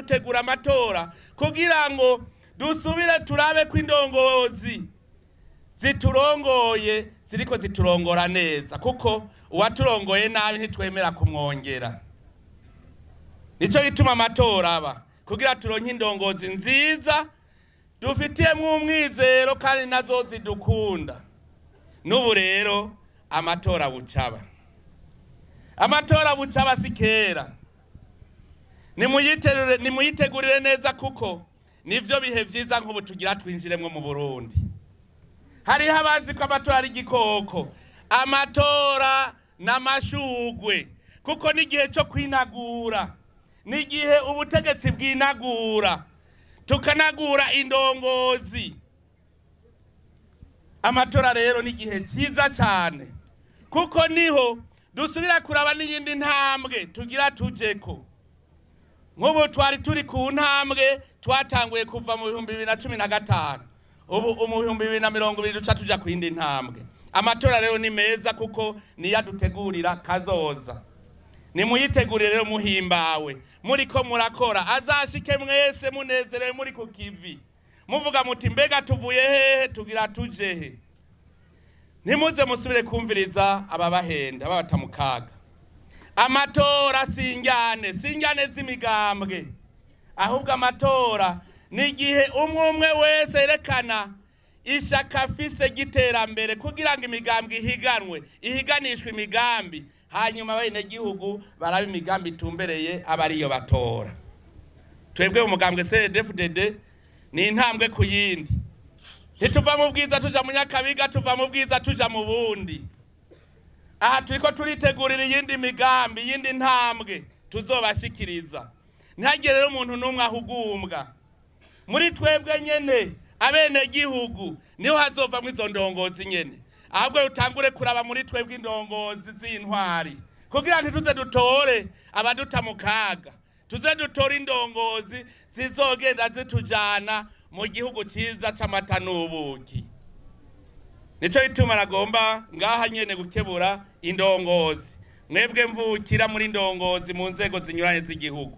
Dutegura amatora kugira ngo dusubire turabe ko indongozi ziturongoye ziriko ziturongora neza, kuko uwaturongoye nabi ntitwemera kumwongera. Nico gituma amatora aba kugira turonke indongozi nziza dufitiyemwo umwizero kandi nazo zidukunda. N'ubu rero amatora bucaba, amatora bucaba si kera. Nimuyitegurire neza, kuko nivyo bihe vyiza nk'ubu tugira twinjiremwo mu Burundi. Hariho abazi ko amatora ari igikoko. Amatora n'amashugwe, kuko n'igihe cyo kwinagura, n'igihe ubutegetsi bwinagura, tukanagura indongozi. Amatora rero ni igihe cyiza cyane, kuko niho dusubira kuraba n'iyindi ntambwe tugira tujeko. Nk'ubu twari turi ku ntambwe twatanguye kuva mu 2015, ubu mu 2020 duca tuja ku yindi ntambwe. Amatora rero ni meza, kuko niyo adutegurira kazoza. Nimuyitegurire rero muhimbawe, muriko murakora, azashike mwese munezerewe, muri ku kivi, muvuga muti: "Mbega tuvuye hehe? Tugira tuje he?" Ntimuze musubire kumviriza ababahenda babata mu kaga. Amatora sinjyane, sinjyane z'imigambwe, ahubwo amatora ni igihe umwe umwe wese yerekana ishaka afise ry'iterambere, kugira ngo imigambwe ihiganwe, ihiganishwe imigambi, hanyuma abenegihugu barabe imigambi itumbereye, aba ariyo batora. Twebwe mu mugambwe CNDD-FDD ni intambwe ku yindi. Ntituva mu bwiza tuja mu Nyakabiga, tuva mu bwiza tuja mu bundi. Aha turiko turitegurira iyindi migambi, iyindi ntambwe tuzobashikiriza. Ntihagire rero umuntu n'umwe ahugumbwa. Muri twebwe nyene abenegihugu niho hazovamwo izo ndongozi nyene. Ahubwo utangure kuraba muri twebwe indongozi z'intwari, kugira ntituze dutore abaduta mu kaga, tuze dutore indongozi zizogenda zitujana mu gihugu ciza c'amata n'ubuki. Nico gituma nagomba ngaha nyene gukebura indongozi, mwebwe mvukira muri ndongozi mu nzego zinyuranye z'igihugu.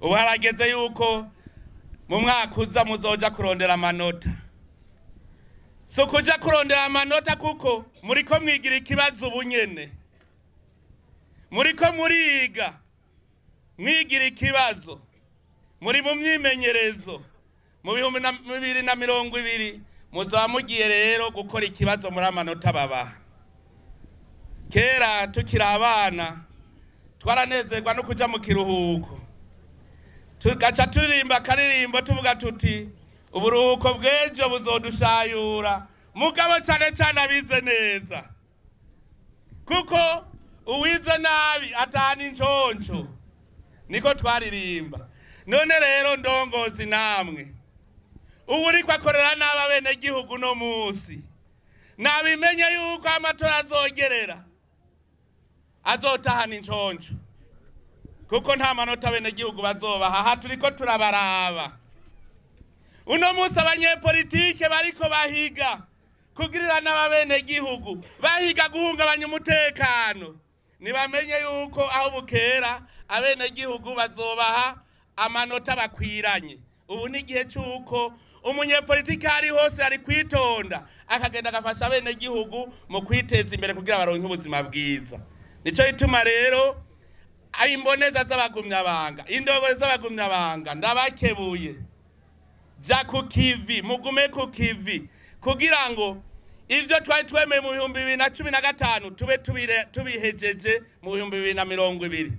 Ubu harageze yuko mu mwaka uza muzoja kurondera amanota. Si ukuja kurondera amanota, kuko muriko mwigira ikibazo ubu nyene, muriko muriga mwigira ikibazo, muri mu myimenyerezo. Mu 2020 muzaba mugiye rero gukora ikibazo muri amanota babaha. Kera tukiri abana twaranezerwa no kuja mu kiruhuko, tugaca turirimba akaririmbo tuvuga tuti: "Uburuhuko bw'ejo buzodushayura." Mugabo cane cane abize neza, kuko uwize nabi atahana inconco. Niko twaririmba. None rero ndongozi, namwe ubu uriko akorera nabi abenegihugu no musi, nabimenye yuko amatora azogerera azotahana inconco, kuko nta manota abenegihugu bazobaha. Aha turiko turabaraba uno munsi abanyepolitike bariko bahiga kugirira n'ababenegihugu, bahiga guhungabanya umutekano. Ntibamenye yuko aho bukera abenegihugu bazobaha amanota bakwiranye. Ubu ni igihe cy'uko umunyepolitike ari hose ari kwitonda, akagenda agafasha abenegihugu mu kwiteza imbere kugira baronke ubuzima bwiza. Nico gituma rero imboneza z'abagumyabanga, indongozi z'abagumyabanga, ndabakebuye: ja ku kivi, mugume ku kivi, kugira ngo ivyo twari twemeye mu 2015 tube tubihejeje mu 2020.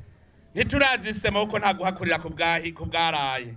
Ntiturazisema, kuko nta guhakurira ku bwaraye.